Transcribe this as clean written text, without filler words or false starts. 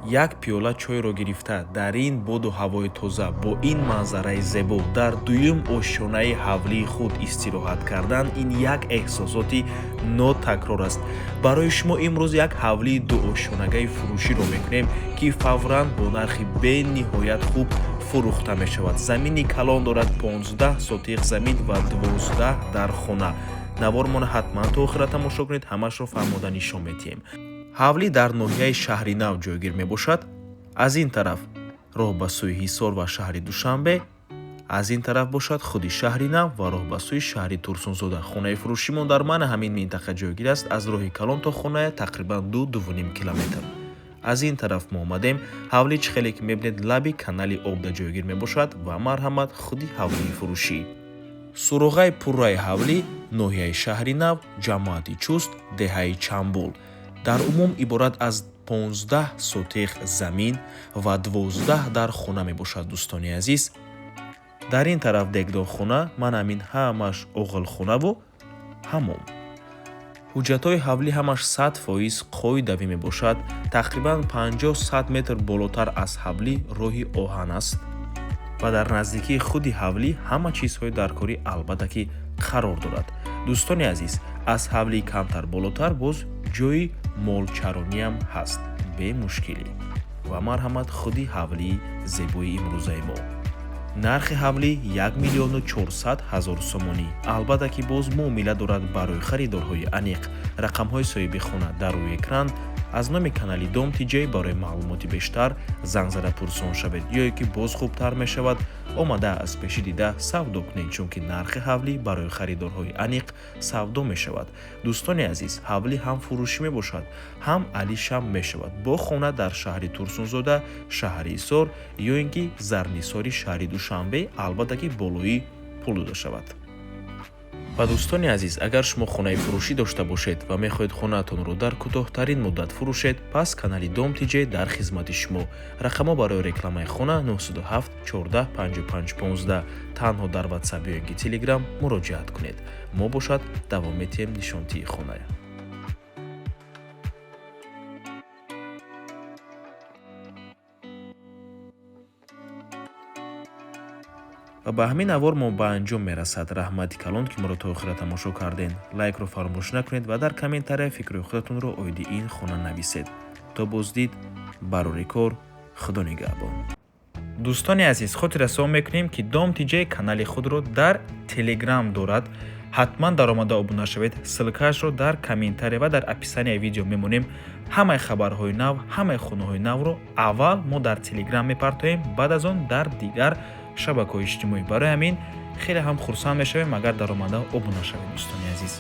Як пиёла чойро гирифта, дар ин боду ҳавои тоза, бо ин манзараи зебо, дар дуюм ошёнаи ҳавлии худ истироҳат кардан ин як эҳсосоти нотакрор аст. Барои шумо имрӯз як ҳавлии дуошёнагаи фурӯширо мекунем, ки фавран бо нархи бениҳоят хуб фурӯхта мешавад. Замини калон дорад, 15 сотиқ замин ва 12 дар хона. Навормона ҳатман то охира тамошо кунед, ҳамашро фаҳмода нишон медиҳем. Ҳавлӣ дар ноҳияи Шаҳри Нав ҷойгир мебошад. Аз ин тараф роҳ ба сӯи Ҳисор ва шаҳри Душанбе, аз ин тараф бошад худи Шаҳри Нав ва роҳ ба сӯи шаҳри Турсунзода. Хонаи фурӯшимон дар мана ҳамин минтақа ҷойгир аст. Аз роҳи калон то хона тақрибан 2-2,5 километр. Аз ин тараф мо омадем. Ҳавлӣ, чӣ хеле ки мебинед, лаби канали обда ҷойгир мебошад. Ва марҳамат, худи ҳавлии фурӯшӣ. Суроғаи пурраи ҳавлӣ: ноҳияи Шаҳри Нав, ҷамоати Чуст, деҳаи Чамбул. Дар умум иборат аз 15 сотиқ замин ва 12 дар хона мебошад. Дӯстони азиз, дар ин тараф дегдонхона, ман ҳамин ҳамаш оғилхонаву ҳамом. Ҳуҷҷатҳои ҳавлӣ ҳамаш 100% қоидавӣ мебошад. Тақрибан 50-100 метр болотар аз ҳавлӣ роҳи оҳан аст ва дар наздикии худи ҳавлӣ ҳама чизҳои даркорӣ албатта ки қарор дорад. Дӯстони азиз, аз ҳавлӣ камтар болотар боз ҷои молчарониам ҳаст бемушкилӣ. Ва марҳамат, худи ҳавлии зебои имрӯзаи мо. Нархи ҳавлӣ 1 400 000 сомонӣ. Албатта ки боз муомила дорад. Барои харидорҳои аниқ рақамҳои соҳиби хона дар рӯи экран. Аз номи канали Дом Тиҷей барои маълумоти бештар занг зада пурсон шавед ё ки боз хубтар мешавад, омада аз пешӣ дида савдо кунед, чунки нархи ҳавлӣ барои харидорҳои аниқ савдо мешавад. Дӯстони азиз, ҳавлӣ ҳам фурӯшӣ мебошад, ҳам алишам мешавад, бо хона дар шаҳри Турсунзода, шаҳри Ҳисор ё ин ки Зарнисори шаҳри Душанбе, албатта ки болоӣ пул дода шавад. Ва дӯстони азиз, агар шумо хонаи фурӯшӣ дошта бошед ва мехоҳед хонаатонро дар кӯтоҳтарин муддат фурӯшед, пас канали Дом Тиҷей дар хизмати шумо. Рақамҳо барои рекламаи хона 907 14 55 15. Танҳо дар Ватсап ё ин ки Телеграм муроҷиат кунед. Мо бошад давом метиҳем нишонтии хона. Ва ба ҳамин навор мо ба анҷом мерасад. Раҳмати калон, ки моро то охира тамошо кардем. Лайкро фаромӯш накунед ва дар комментария фикри худатонро оиди ин хона нависед. То боздид, барори кор, Худо нигаҳбон. Дӯстони азиз, хотиррасон мекунем, ки Дом Тиҷей канали худро дар Телеграм дорад. Ҳатман даромада обуна шавед. Ссылкаашро дар комментария ва дар описанияи видео мемонем. Ҳамаи хабарҳои нав, ҳамаи хонаҳои навро аввал мо дар Телеграм мепартоем, баъд аз он дар дигар шабакаҳои иҷтимоӣ. Барои ҳамин хеле ҳам хурсанд мешавем, агар даромада обуна шавед, дӯстони азиз.